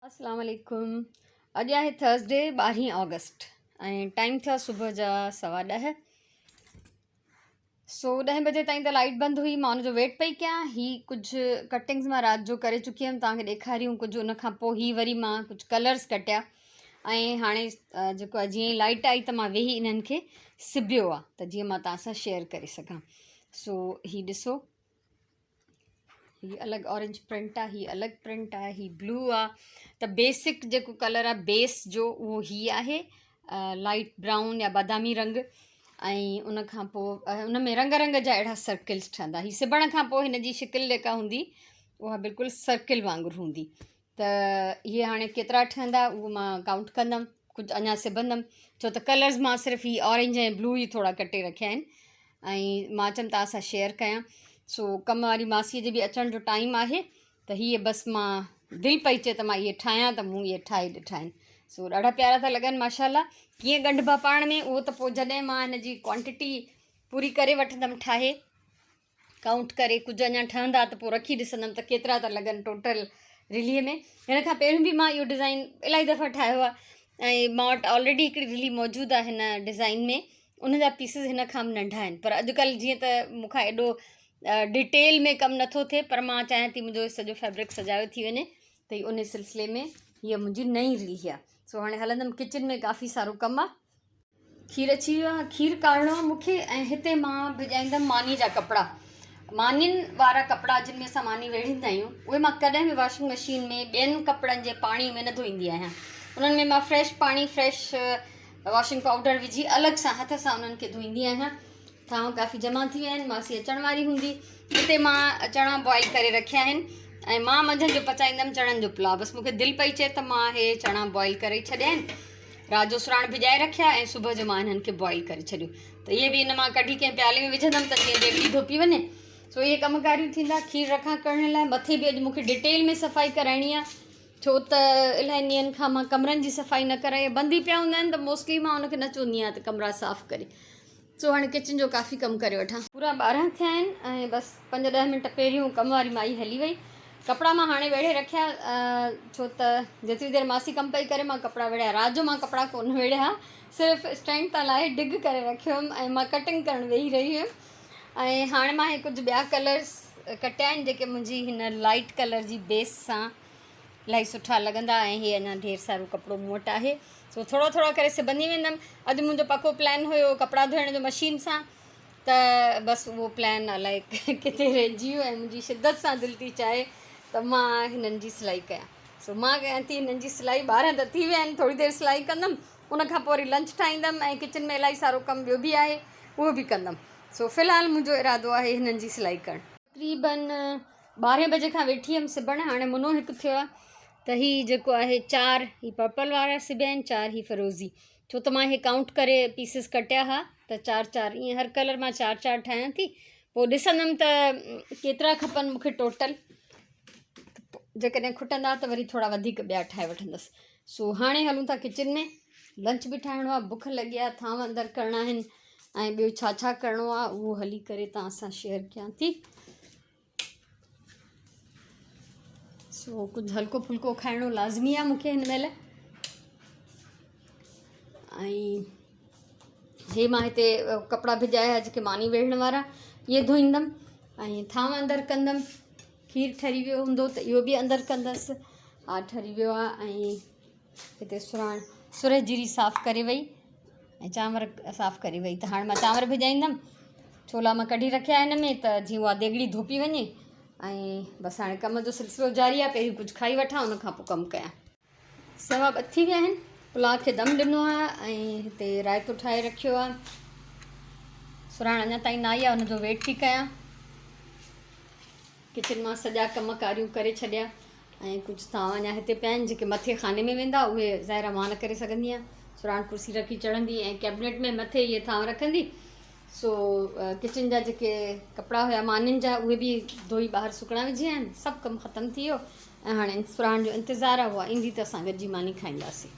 اسلام عليڪم اڄ آهي ٿرسڊي ٻارهين آگسٽ ۽ ٽائيم ٿيو آهي صبح جا 10:15. سو ڏهين بجي تائين ته لائيٽ بند هئي، مان ان جو ويٽ پئي ڪيان. هي ڪجهه ڪٽنگز مان رات جو ڪري چڪي هيم، توهان کي ڏيکاريون ڪجهه. ان کان پوء هي وري مان ڪجهه ڪلرز ڪٽيا ۽ هاڻي جيڪو آهي جيئن ئي لائيٽ آئي ته مان ويهي انهن کي سبيو آهي ته جيئن مان توهان سان شيئر ڪري سگهان. سو هي ڏسو، هي الڳ اورنج پرنٽ آ، هي الڳ پرنٽ آ، هي بلو آ. ته بيسڪ جيڪو ڪلر آ بيس جو اهو هي آهي لائٽ برائون يا بادامي رنگ، ۽ ان کان پوء ان ۾ رنگ رنگ جا اهڙا سرڪلز ٺهندا. هي سبڻ کان پوء هن جي شڪل جيڪا هوندي اها بلڪل سرڪل وانگر هوندي. ته اهي هاڻي ڪيترا ٺهندا اهو مان ڪائونٽ ڪندم، ڪجهه اڃا سبندم، ڇو ته ڪلرز مان صرف هي اورينج ۽ بلو ئي ٿورا ڪٽي رکيا آهن ۽ مان چيم توهان سان شيئر ڪيان. سو ڪم واري ماسيء جي به اچڻ جو ٽائيم آهي ته هيء بس مان دل پئي چئي ته مان اهي ٺاهيان، ته مون اهي ٺاهي ڏٺا آهن. سو ڏاڍا پيارا ٿا لڳن ماشاء الله. ڪيئن ڳنڍبا پاڻ ۾ اهو ته پوء جڏهن مان هن جي ڪوانٽٽي پوري ڪري وٺندم، ٺاهي ڪائونٽ ڪري ڪجهه اڃا ٺهندا ته پوء رکي ڏسندم ته ڪيترا ٿا لڳن ٽوٽل رليء ۾. هن کان پهريون به مان اهو ڊزائن الاهي دفعا ٺاهيو آهي ۽ مان وٽ آلريڊي هڪڙي رلي موجود آهي هن ڊزائن ۾. ان جا پيسز هن کان به ننڍا آهن، پر اڄڪلهه جيئن ته مون کان ايڏو ڊيٽيل ۾ ڪم نٿو ٿئي، پر مان چاهيان ٿي منهنجو سڄو فيبرڪ سجايو ٿي وڃي، ته ان سلسلي ۾ هيء منهنجي نئين رلي آهي. سو هاڻي هلندم ڪچن ۾، ڪافي سارو ڪم آهي. کير اچي ويو آهي، کير ڪاڙهڻو آهي مون کي ۽ هتي مان ڀڄائيندم ماني جا ڪپڙا. مانين وارا ڪپڙا جن ۾ اسان ماني ويڙهيندا آهيون اهي مان ڪڏهن به واشنگ مشين ۾ ٻين ڪپڙن جي پاڻي ۾ نه ڌوئيندي آهيان. انهن ۾ مان فريش پاڻي، فريش واشنگ پائوڊر وجهي الڳ سان هٿ سان انهن کي ڌوئيندي آهيان. ٿانو ڪافي جمع ٿي ويا آهن، ماسي اچڻ واري هوندي. هتي مان چڻا بوائل ڪري رکيا آهن ۽ مان منجهند جو پچائيندم چڻن جو پلاء. بس مون کي دل پئي چئي ته مان هي چڻا بوائل ڪري ڇڏيا آهن. رات جو سراڻ ڀڄائي رکيا ۽ صبح جو مان انهن کي بوائل ڪري ڇڏيو ته اهي به ان مان ڪڍي ڪنهن پيالي ۾ وجهندم ته جيئن ديڳڙي ڌوپي وڃي. سو اهي ڪم ڪاريون ٿيندا. کير رکان ڪڙهڻ لاء. مٿي به اڄ مون کي ڊيٽيل ۾ صفائي ڪرائڻي آهي، ڇو ته الاهي ڏينهن کان مان ڪمرن جي صفائي نه ڪرائي آهي. بند ئي پيا هوندا آهن ته موسٽلي مان ان کي نه چوندي آهيان ته ڪمرا صاف ڪري. سو هاڻي ڪچن جو ڪافي ڪم ڪري وٺان. پورا 12 ٿيا آهن ۽ بس پنج ڏهه منٽ پهريون ڪم واري مائي هلي وئي. ڪپڙا مان هاڻي ويڙهي رکيا، ڇو ته جيتري دير ماسي ڪم پئي ڪري مان ڪپڙا ويڙهيا. رات جو مان ڪپڙا ڪونه ويڙهيا، صرف اسٽينڊ تان لاهي ڊگ ڪري رکيو هيم ۽ مان ڪٽنگ ڪرڻ ويهي رهي هيم. ۽ هاڻي مان هي ڪجهه ٻيا ڪلرس ڪٽيا آهن جيڪي منهنجي هن لائيٽ ڪلر جي بيس سان الاهي سٺا لڳندا ۽ هي اڃا ڍير سارو ڪپڙو مون وٽ آهي، سو ٿورو ٿورو ڪري سبندي ويندم. اڄ منهنجو پڪو پلان هيو ڪپڙا ڌوئڻ جو مشين سان، ته بس اهو پلان الائي ڪٿي رهجي ويو ۽ منهنجي شدت سان دل ٿي چاهي ته مان هنن جي سلائي ڪيان. سو مان ڪيان ٿي هنن جي سلائي. 12 ته ٿي ويا آهن، ٿوري دير سلائي ڪندم، ان کان پوء وري لنچ ٺاهيندم ۽ ڪچن ۾ الاهي سارو ڪم ٻيو به آهي اهو به ڪندم. سو في الحال منهنجو ارادو آهي هنن جي سلائي ڪرڻ. تقريبن ٻارهين بجي کان ويٺي هيم سبڻ، هاڻي منو هڪ ٿيو آهي ته هي جيڪو آهي چار هي پرپل وارا سبيا آهن، چار هي فيروزي، ڇو ته مان هي ڪائونٽ ڪري پيسز ڪٽيا ها ته چار چار ائين هر ڪلر مان چار چار ٺاهيان ٿي. پوء ڏسندم ته ڪيترا کپن مون کي ٽوٽل، جيڪڏهن کٽندا ته وري ٿورا وڌيڪ ٻيا ٺاهي وٺندس. سو هاڻي هلون ٿا ڪچن ۾، لنچ به ٺاهڻو آهي، بک لڳي آهي، ٿانو اندر ڪرڻا آهن ۽ ٻيو ڇا ڇا ڪرڻو آهي اهو هلي ڪري توهان سان شيئر ڪيان ٿي. سو ڪجهه هلڪو ڦلڪو کائڻو لازمي آهي مونکي هن مهل. ۽ هي مان هتي ڪپڙا ڀڄايا جيڪي ماني ويڙهڻ وارا، اهي ڌوئيندم ۽ ٿانو اندر ڪندم. کير ٺري ويو هوندو ته اهو به اندر ڪندس. ها ٺري ويو آهي. ۽ هتي سراڻ سرهه جيري صاف ڪري وئي ۽ چانور صاف ڪري وئي ته هاڻي مان چانور ڀڄائيندم. ڇولا مان ڪڍي رکيا هن ۾ ته جيئن اها ديڳڙي ڌوپي وڃي ۽ بس هاڻي ڪم جو سلسلو جاري آهي. پهريون ڪجهه کائي وٺان ان کان پوء ڪم ڪيان. 2:15 ٿي ويا آهن. پلاء کي دم ڏنو آهي ۽ هتي رائتو ٺاهي رکيو آهي. سراڻ اڃا تائين نه آئي آهي، ان جو ويٽ ٿي ڪيان. ڪچن مان سڄا ڪم ڪاريون ڪري ڇڏيا ۽ ڪجهه ٿانو اڃا هتي پيا آهن جيڪي مٿي خاني ۾ ويندا، اهي ظاهر آهي مان نه ڪري سگهندي آهيان. سراڻ ڪرسي رکي چڙهندي ۽ ڪيبنيٽ ۾ مٿي اهي ٿانو رکندي. سو ڪچن جا جيڪي ڪپڙا هيا مانين جا اهي به ڌوئي ٻاهر سڪڻا وجهي آيا آهن. سڀ ڪم ختم ٿي ويو ۽ هاڻي سراڻ جو انتظار آهي، اها ايندي ته اسان گڏجي ماني کائينداسين.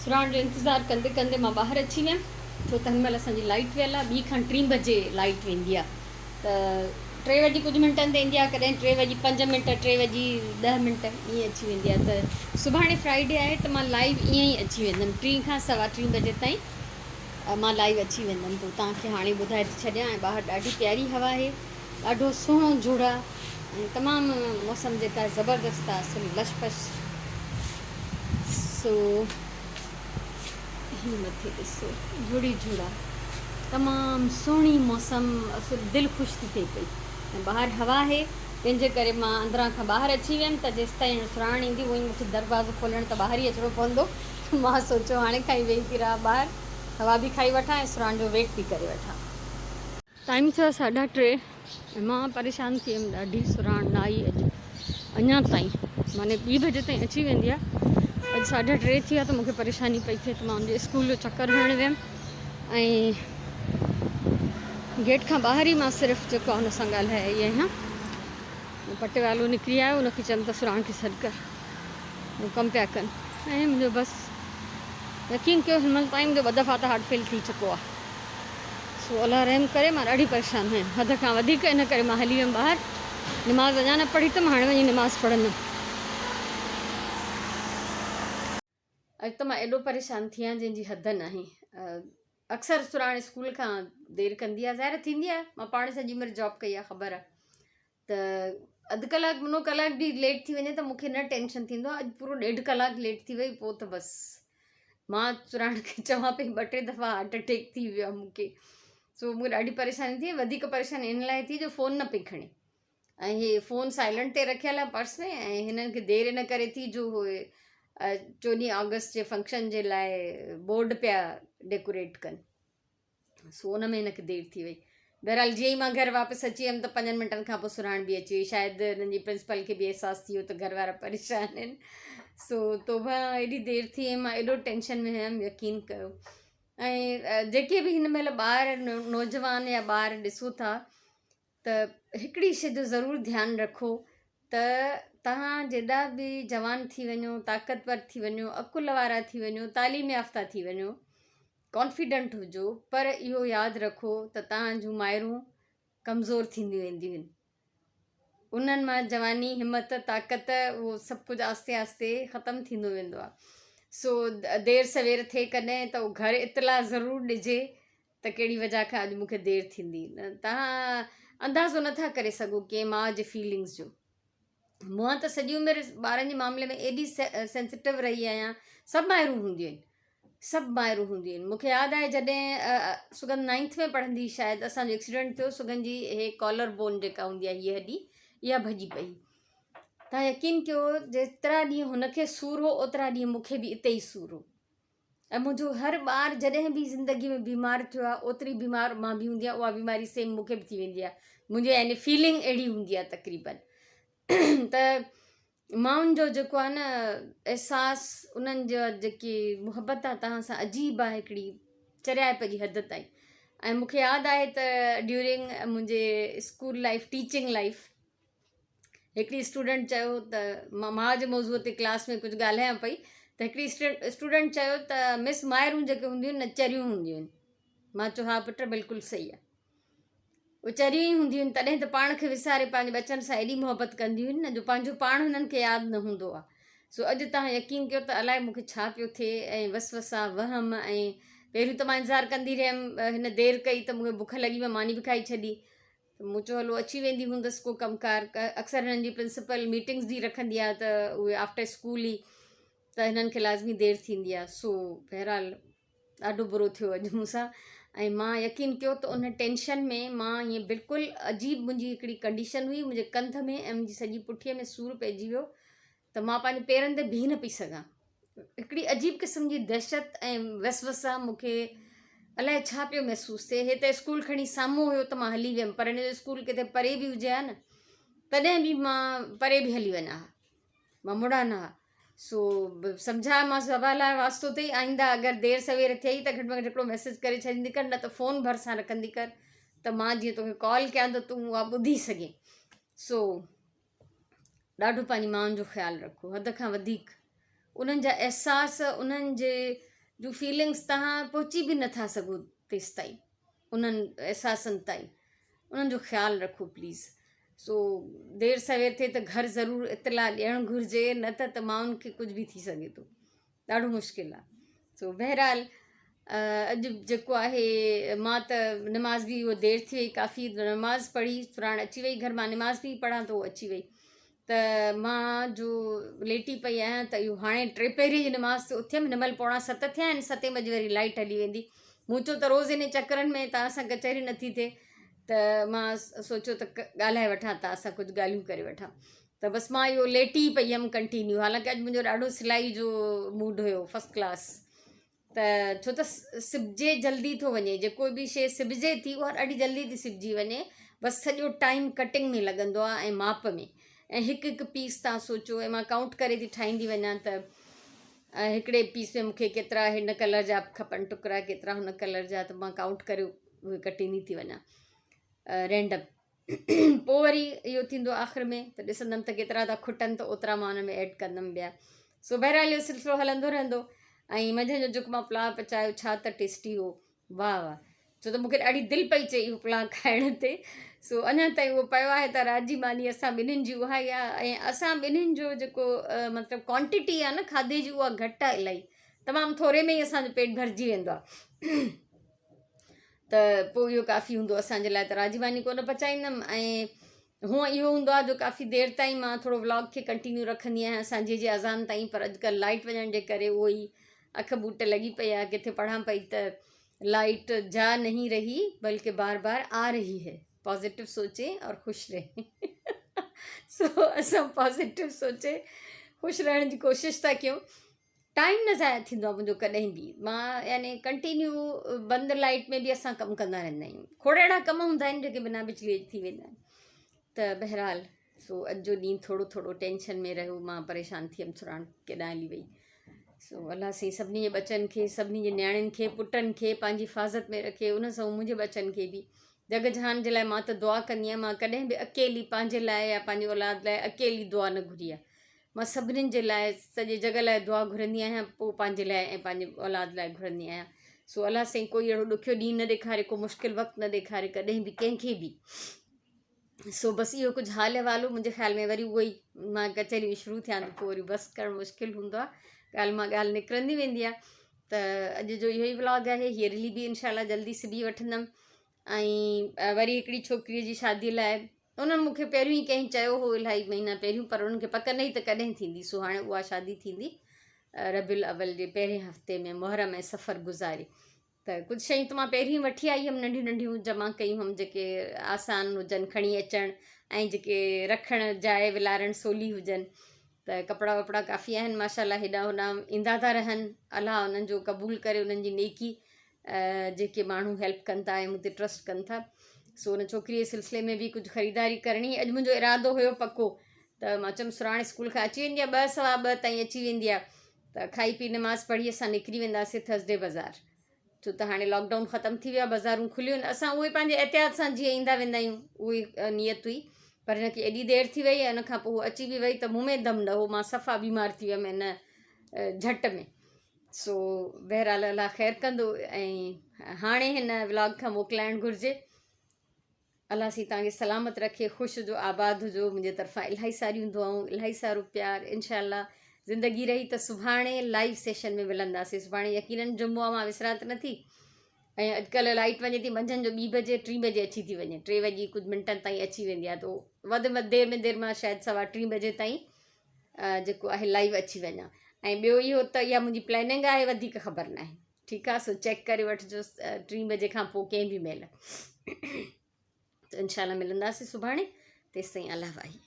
سراڻ جو انتظار ڪندي ڪندي مان ٻاهر اچي ويم، ڇو ته هن مهل اسان جي لائيٽ ويل آهي. ٻي کان ٽين بجي لائيٽ ويندي آهي ته ٽي وڄي ڪجهه منٽن تي ايندي آهي ڪڏهن ٽي وڄي پنج منٽ ٽي وڄي ڏهه منٽ ائين اچي ويندي آهي ته سڀاڻي فرائيڊي آهي ته مان لائيو ائين ئي اچي ويندم ٽين کان سوا ٽين بجي تائين مان لائيو اچي ويندم پوء توهان کي هاڻي ٻڌائي ٿي ڇڏيان ۽ ٻاهر ڏاڍي پياري هوا آهي ڏاڍو سهڻو جھڙ آهي ۽ تمام موسم جيڪا زبردست آهي اصل لش پش سو هي مٿي ڏسو جھڙ ئي جھڙ آ تمام سهڻي موسم اصل دل خوش ٿي ٿئي پئي ۽ ٻاهر هوا آهي تنهن جي ڪري مان اندران کان ٻاهر اچي ويم ته جيستائين سراڻ ايندي اونئي مونکي دروازو کولڻ ته ٻاهر ئي اچڻو پوندو مان سوچيو هاڻي کان ئي ويهي ٿي رهان ٻاهر هوا به کائي وٺان ۽ سراڻ جو ويٽ به ڪري وٺان. ٽائيم ٿيو آهي ساڍا ٽي ۽ مان پريشان ٿي ويم ڏاڍي سراڻ نه آئي اڄ اڃا تائين معني ٻي بجي تائين اچي ويندي آهي اڄ ساڍا ٽي ٿي ويا ته مونکي پريشاني پئي ٿئي ته مان ان جي اسڪول جو چڪر هڻڻ ويم ۽ گيٽ کان ٻاهر ئي مان صرف جيڪو آهي ان سان ڳالهائي آئي آهيان پٽيوالو نڪري آيو ان کي چيم ته سراڻ کي سڏ ڪر ڪم پيا ڪن ۽ منهنجو بس يقين ڪيو هن مهل تائين منهنجو ٻه دفعا ته هارٽ فيل ٿي چڪو آهي سو الله رحم ڪري مان ڏاڍي پريشان هيم حد کان وڌيڪ ان ڪري مان هلي ويم ٻاهر نماز اڃا نه پڙهي اٿم هاڻي وڃي نماز پڙهندم. اڄ ته مان ايڏو پريشان ٿي آهيان جنهن جي حد ناهي اڪثر سراڻ اسڪول کان دير ڪندي آهي ظاهر ٿيندي آهي مان پاڻ سڄي عمر جاب ڪئي آهي خبر آهي ته اڌ ڪلاڪ منو ڪلاڪ به ليٽ ٿي وڃي ته مونکي نه ٽينشن ٿيندو آهي اڄ پورو ڏيڍ ڪلاڪ ليٽ ٿي وئي پوء ته بس مان سراڻ کي چوان پئي ٻه ٽي دفعا هارٽ اٽيڪ ٿي ويو آهي مونکي سو مونکي ڏاڍي پريشاني ٿي وڌيڪ پريشاني ان لاء ٿي جو فون نه پئي کڻي ۽ هي فون سائلنٽ تي رکيل آهي پرس ۾ ۽ هنن کي دير ان ڪري ٿي جو هو چوڏهين آگسٽ جي فنڪشن جي لاء بورڊ پيا ڊيڪوريٽ ڪن سو ان ۾ هن کي دير ٿي وئي. بهرحال جيئن ئي مان گهر واپس اچي ويم ته پنجن منٽن کان پوء سرهاڻ به اچي وئي. شايد هنن جي پرنسپال کي به احساس ٿي ويو ته گهر وارا پريشان آهن. سو توبه ايڏي دير ٿي ۽ مان ايڏو ٽينشن ۾ هيم يقين ڪيو. ۽ جيڪي به هن مهل ٻار نوجوان يا ٻار ڏسو ٿا ته هڪڙي شيء جو ضرور ڌيان رکو ته توهان جيڏا به جوان ٿي وڃو، طاقتور ٿي وڃو، عقل وارا ٿي وڃو، تعليم يافته ٿي وڃو، ڪانفيڊنٽ هجو پر اهو ياد رکو ته توهان جون مائرون ڪمزور ٿينديون وينديون آهن. انهن مان جواني، همت، طاقت اهو سڀ ڪجهه آهستي آهستي ختم ٿيندو ويندو آهي. سو دير سوير ٿئي ڪڏهن ته اهو گهر اطلاع ضرور ڏجي ته ڪهڙي وجه کان اڄ مون کي دير ٿيندي. توهان اندازو نٿا ڪري سگهو ڪنهن ماء جي فيلنگز جو. مان ته سڄي عمر ٻارن جي معاملي ۾ ايڏي سينسيٽو رهي آهيان. سڀ مائرون هونديون آهن. سڀ مائرون هونديون آهن. مون کي ياد آهي جڏهن سگنڌ نائنٿ ۾ پڙهندي هئي شايد اسان جو ايڪسيڊنٽ ٿيو سگنڌ جي هي ڪالر بون جيڪا هوندي آهي هيء هڏي اها ڀڄي پئي. توهان يقين ڪيو جيترا ڏينهن هن کي سور هو اوترا ڏينهن مون کي به اتي ئي سور هو. ۽ منهنجو هر ٻار جڏهن به زندگي ۾ بيمار ٿيو آهي اوتري بيمار مان به هوندي آهيان اها بيماري سيم مون کي به ٿي ويندي آهي منهنجي يعني فيلنگ اهڙي هوندي آهي تقريبن ته مائن جو جيڪو آهي نه احساس انهن جا جيڪي محبت آهي توهان سان عجيب آهي هڪڙي چريائپ جي حد تائين ۽ مون کي ياد آهي ته ڊيورنگ منهنجي اسڪول لائف ٽيچنگ لائف هڪڙي اسٽوڊنٽ چيو ته مان ماء جي موضوع تي ڪلاس ۾ ڪجهه ڳالهايان پئي ته هڪڙي اسٽوڊنٽ چيو ته مس مائرون جيڪي هونديون آهن نه چريون هونديون آهن مان چيو ها پٽ بلڪل صحيح آهي اهي چريون ئي هونديون آهن تڏهن ته پاڻ کي وساري پنهنجي ٻچن سان ايڏي محبت ڪنديون آهن نه جو پنهنجو پاڻ هنن کي ياد نه هوندو آهي سو اڄ توهان يقين ڪيو ته الائي مون کي ڇا پيو ٿئي ۽ وسوسا وهم ۽ پهريون ته مان انتظار ڪندي رهيم هن دير ڪئي ته مون کي بک لڳي مان ماني به کائي ڇڏي ته مون چيو هلو اچي ويندي هوندس ڪو ڪم ڪار اڪثر هنن جي پرنسپل ميٽنگس به رکندي آهي ته اهي آفٽر اسڪول ئي ته هنن کي لازمي دير ٿيندي آهي سو بهرحال ڏاڍو برو ٿيو اڄ مون سان ۽ مان يقين ڪيو ته ان ٽينشن ۾ مان ائين بلڪل عجيب منهنجي هڪڙي ڪنڊيشن هئي منهنجي ڪنڌ ۾ ۽ منهنجي سڄي پٺيء ۾ سور پئجي ويو ته مان پنهنجي پيرن تي بيهي نه پئي سگهان. هڪڙي عجيب قسم جي دهشت ۽ وسوسا مون کي الائي ڇا پيو محسوس ٿئي. هي ته اسڪول کڻي سامهون هيو ته مان هلي ويم پر هن جو اسڪول ڪٿي پري به هجي ها نه تڏهن به مان پري به هلي وڃان ها مان مڙان نه ها. سو سمجهايومانس بابا لاء واسطو اٿئي آئنده اگر دير سوير ٿئي ته گهٽ ۾ گهٽ هڪڙو ميسيج ڪري ڇڏيندي ڪر نه ته فون ڀرسان رکندي ڪر ته مان جيئن توکي ڪال ڪيان ته تون اها ٻڌي سگهين. سو ڏاڍو پنهنجي مائن جو خيال رکو حد کان وڌيڪ انهن جا احساس انهن جي جون فيلنگس توهان پهچي به نٿا سگهو تيستائين انهن احساسن تائين انهن جو خيال رکو پليز. سو دير سوير ٿئي ته گهر ضرور اطلاع ڏيڻ گهرجي نه ته ته مائن کي ڪجهه به ٿي سگهي ٿو، ڏاڍو مشڪل آ. سو بهرحال اڄ جيڪو آهي مان ته نماز به اهو دير ٿي وئي ڪافي، نماز پڙهي سراڻ اچي وئي گهر، مان نماز پئي پڙهان ته اهو اچي وئي ته مان جو ليٽي پئي آهيان ته اهو هاڻي ٽي پهري جي نماز تي اٿيم، هن مهل پوڻا ست ٿيا آهن، ستين بجي وري لائٽ هلي ويندي. مون چيو ته روز ان چڪرن ۾ توهان سان ڪچهري نٿي ٿئي ته مان سوچيو ته ڳالهائي وٺان، توهان سان ڪجهه ڳالهيون ڪري وٺان. ته بس مان اهو ليٽي ئي پئي هيم ڪنٽينيو، حالانڪه اڄ منهنجو ڏاڍو سلائي جو موڊ هيو فرسٽ ڪلاس، ته ڇو ته سبجي جلدي ٿو وڃي، جيڪو به شيء سبجي ٿي اها ڏاڍي جلدي ٿي سبجي وڃي، بس سڄو ٽائيم ڪٽنگ ۾ لڳندو آهي ۽ ماپ ۾ ۽ هڪ هڪ پيس تان سوچو ۽ مان ڪائونٽ ڪري ٿي ٺاهيندي وڃان ته هڪڙي پيس ۾ مونکي ڪيترا هن ڪلر جا کپن ٽڪرا، ڪيترا هن ڪلر جا، ته مان ڪائونٽ ڪري اهي ڪٽيندي ٿي وڃان رينڊم. پوء وري اهو ٿيندو آخر ۾ ته ڏسندم ته ڪيترا ٿا کٽن ته اوترا مان ان ۾ ايڊ ڪندم ٻيا. سو بهرحال اهو سلسلو هلندو رهندو. ۽ منجهند جو جيڪو مان پلاء پچايو ڇا ته ٽيسٽي هو، واهه واهه، ڇو ته مونکي ڏاڍي دل پئي چئي اهو پلاء کائڻ تي. سو اڃا تائين اهو پيو آهي ته رات جي ماني اسان ٻنهين جي اها ئي آهي ۽ اسان ٻنهين جو جيڪو مطلب ڪوانٽيٽي آهي نه کاڌي جي اها گهٽ آهي الاهي، تمام ٿوري ۾ ئي اسانجو پيٽ ڀرجي ويندو آهي. ته پوء اهو ڪافي هوندو اسان جي لاء ته راجي ماني ڪونه پچائيندم ۽ هونء اهو هوندو آهي جو ڪافي دير تائين مان ٿورو ولاگ کي ڪنٽينيو رکندي آهيان سانجهي جي اذان تائين، پر اڄڪلهه لائٽ وڃڻ جي ڪري اهو ئي اک ٻوٽ لڳي پئي آهي، ڪٿي پڙهان پئي ته لائٽ جا نهين رهي بلڪه بار بار آ رهي هي، پازيٽو سوچي اور خوش رهي. سو اسان پازيٽو سوچي خوش رهڻ جي ڪوشش ٿا ڪيون. ٽائيم نه ضايع ٿيندو آهي منهنجو ڪڏهن به، مان يعني ڪنٽينيو بند لائيٽ ۾ به اسان ڪم ڪندا رهندا آهيون، کوڙ اهڙا ڪم هوندا آهن جيڪي بنا بجلي جي ٿي ويندا آهن. ته بهرحال سو اڄ جو ڏينهن ٿورو ٿورو ٽينشن ۾ رهيو، مان پريشان ٿي ويم سراڻ ڪيڏانهن هلي وئي. سو الله سائين سڀني جي ٻچن کي، سڀني جي نياڻين کي، پٽن کي پنهنجي حفاظت ۾ رکي، ان سان منهنجي ٻچن کي به جڳ جهان جي لاء مان ته دعا ڪندي آهيان، مان ڪڏهن به اڪيلي پنهنجي لاء يا پنهنجي اولاد لاء اڪيلي دعا نه گهري آهي، مان سڀنين جي لاء سڄي جڳ لاء دعا گهرندي آهيان، پوء پنهنجي لاء ۽ پنهنجي اولاد لاء گهرندي آهيان. سو الله سائين ڪوئي اهڙو ڏکيو ڏينهن نه ڏيکاري، ڪو مشڪل وقت نه ڏيکاري ڪڏهن به ڪنهن کي به. سو بس اهو ڪجهه حال احوال هو منهنجي خيال ۾ وري اهو ئي مان ڪچهري ۾ شروع ٿيان ته پوء وري بس ڪرڻ مشڪل هوندو آهي، ڳالهه مان ڳالهه نڪرندي ويندي آهي. ته اڄ جو اهو ئي ولاگ آهي، هيء رلي به انشاء الله جلدي سبي وٺندم. ۽ وري هڪڙي ڇوڪريء جي شادي لاء انهن مون کي پهريون ئي ڪنهن چيو هو الاهي مهينا پهريون، پر انهن کي پڪ نه هئي ته ڪڏهن ٿيندي. سو هاڻي اها شادي ٿيندي ربيع الاول جي پهرين هفتي ۾ محرم ۽ صفر گذاري. ته ڪجهه شيون ته مان پهريون ئي وٺي آئي هيم، ننڍيون ننڍيون جمع ڪيون هيم جيڪي آسان هجن کڻي اچڻ ۽ جيڪي رکڻ جاء ولارڻ سولي هجن. ته ڪپڙا وپڙا ڪافي آهن ماشاء الله، هيڏانهن هوڏانهن ايندا ٿا رهن، الله انهن جو قبول ڪري انهن جي نيڪي جيڪي ماڻهو هيلپ ڪن ٿا ۽ مون تي ٽرسٽ ڪن ٿا. سو ان ڇوڪري جي سلسلي ۾ به ڪجهه خريداري ڪرڻي اڄ منهنجو ارادو هيو پڪو، ته مان چيم سراڻ اسڪول کان اچي ويندي آهي ٻه سوا ٻه تائين اچي ويندي آهي ته کائي پي نماز پڙهي اسان نڪري وينداسين ٿرسڊي بازار، ڇو ته هاڻي لاڪ ڊائون ختم ٿي ويو آهي، بازارون کليون آهن، اسان اهي پنهنجي احتياط سان جيئن ايندا ويندا آهيون اهي نيت هئي، پر هن کي ايڏي دير ٿي وئي ۽ ان کان پوء هو اچي به وئي ته مون ۾ دم نه هو، مان صفا بيمار ٿي ويم ان جهٽ ۾. سو بهرحال الله خير ڪندو ۽ هاڻي هن ولاگ کان موڪلائڻ گهرجي. الله سائين توهان کي سلامت رکي، خوش هجو، آباد هجو. منهنجي طرفان الاهي ساريون دعائون، الاهي سارو پيار. انشاء الله زندگي رهي ته سڀاڻي لائيو سيشن ۾ ملنداسين. سڀاڻي يقينن جمعو آهي، مان وسران ته نٿي. ۽ اڄڪلهه لائيٽ وڃي ٿي منجهند جو ٻي بجي ٽي بجي اچي ٿي وڃي، ٽي وڄي ڪجهه منٽن تائين اچي ويندي آهي، ته وڌ ۾ وڌ دير ۾ دير مان شايد سوا ٽي بجي تائين جيڪو آهي لائيو اچي وڃان. ۽ ٻيو اهو ته اها منهنجي پلاننگ آهي، وڌيڪ خبر ناهي. ٺيڪ آهي، سو چيڪ ڪري وٺجو ٽي بجي کان پوء ڪنهن به مهل. ته انشاء الله ملنداسين سڀاڻي، تيستائين الله واهي.